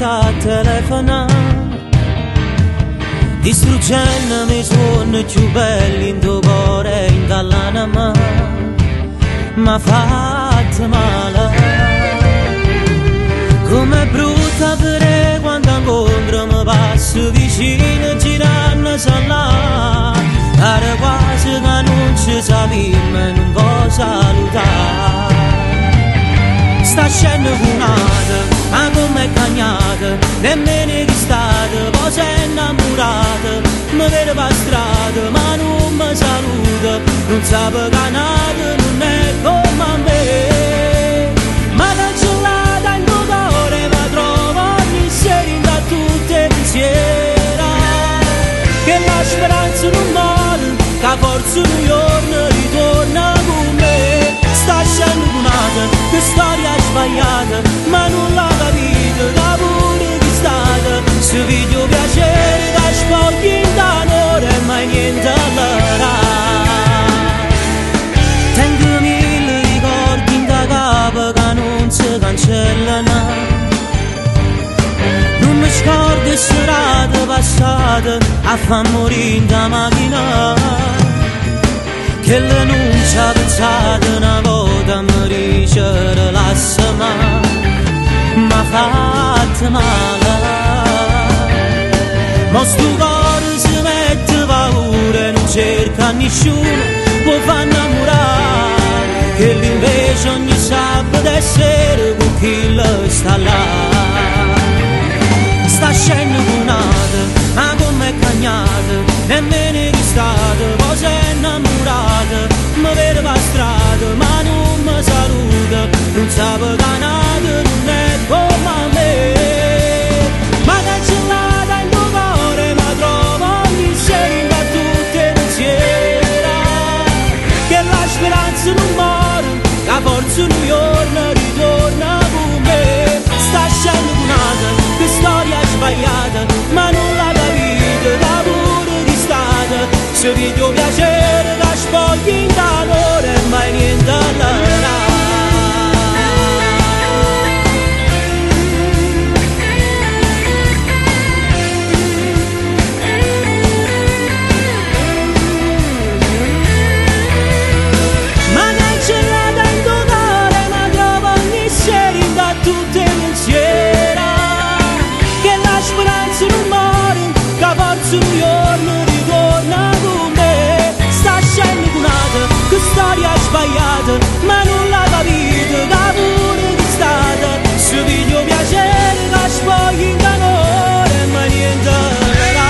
mette a telefonà, distruggendomi i sogni più belli in tuo cuore e in dall'anima, ma fatto male. Com'è brutta vedere quando incontro mi passo vicino girando là, pare quasi che non ci sappiamo e non può salutare. Sta scendo un'ata, ma com'è cagnata, nemmeno chi stata, poi s'è innamorata, mi vede per strada, ma non mi saluta, non sa che nata, non è come a me. Ma cancellata in cuore, ma trovo ogni sera in da tutte i pensieri, che la speranza non muore, che forse un giorno ritorna con me. Sta scendo un'altra, che storia sbagliata, ma non l'ha capito, da pure chi stata. Se video piacere, da spogli in d'onore, mai niente allora. Tengo mille ricordi in da capo che non si cancellano. Non mi scordo serate passate a far morire in da macchina. Che le non ci ha pensato una volta mi dice rilassa ma fatto male. Ma sto cuore si mette paura e non cerca nessuno, può far innamorare, che l'invece ogni sabato e sera con chi lo sta là. Sta scendo un'altra, ma com'è cagnata, nemmeno chi stata, poi s'è innamorata, mi vede per strada, ma non mi saluta, non sa che nata, non è come a me. Ma cancellata in tuo cuore, ma trovo ogni sera in tutte i pensieri, che la speranza non muore, la forza un giorno ritorna con me. Sta scendo un'altra, che storia sbagliata, ma non l'ha capito, da pure di stata. Se video piacere, da spogli in d'amore, mai niente allora. Ma cancellata in tuo cuore, ma trovo ogni sera in da tutte i pensieri, che la speranza non muore, che forse un giorno ritorna con me. Sta scendo un'altra, che storia sbagliata, ma non l'ha capito, da pure chi stata. Se video piacere, che spogli in d'amore, ma niente verrà.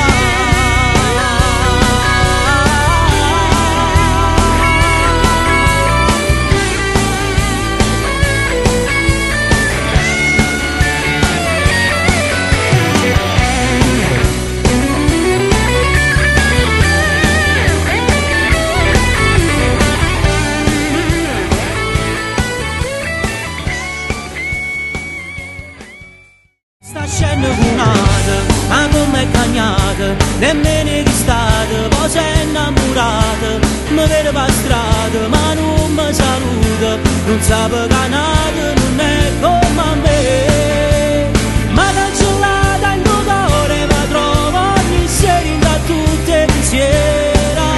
Sta scendo un'altra, ma com'è cagnata, nemmeno chi stata, poi s'è innamorata, mi vede per strada, ma non mi saluta, non sa che nata, non è come a me. Ma cancellata in tuo cuore, ma trovo ogni sera in da tutte i pensieri,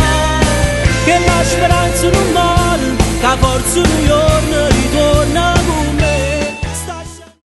che la speranza non muore, che forse un giorno ritorna.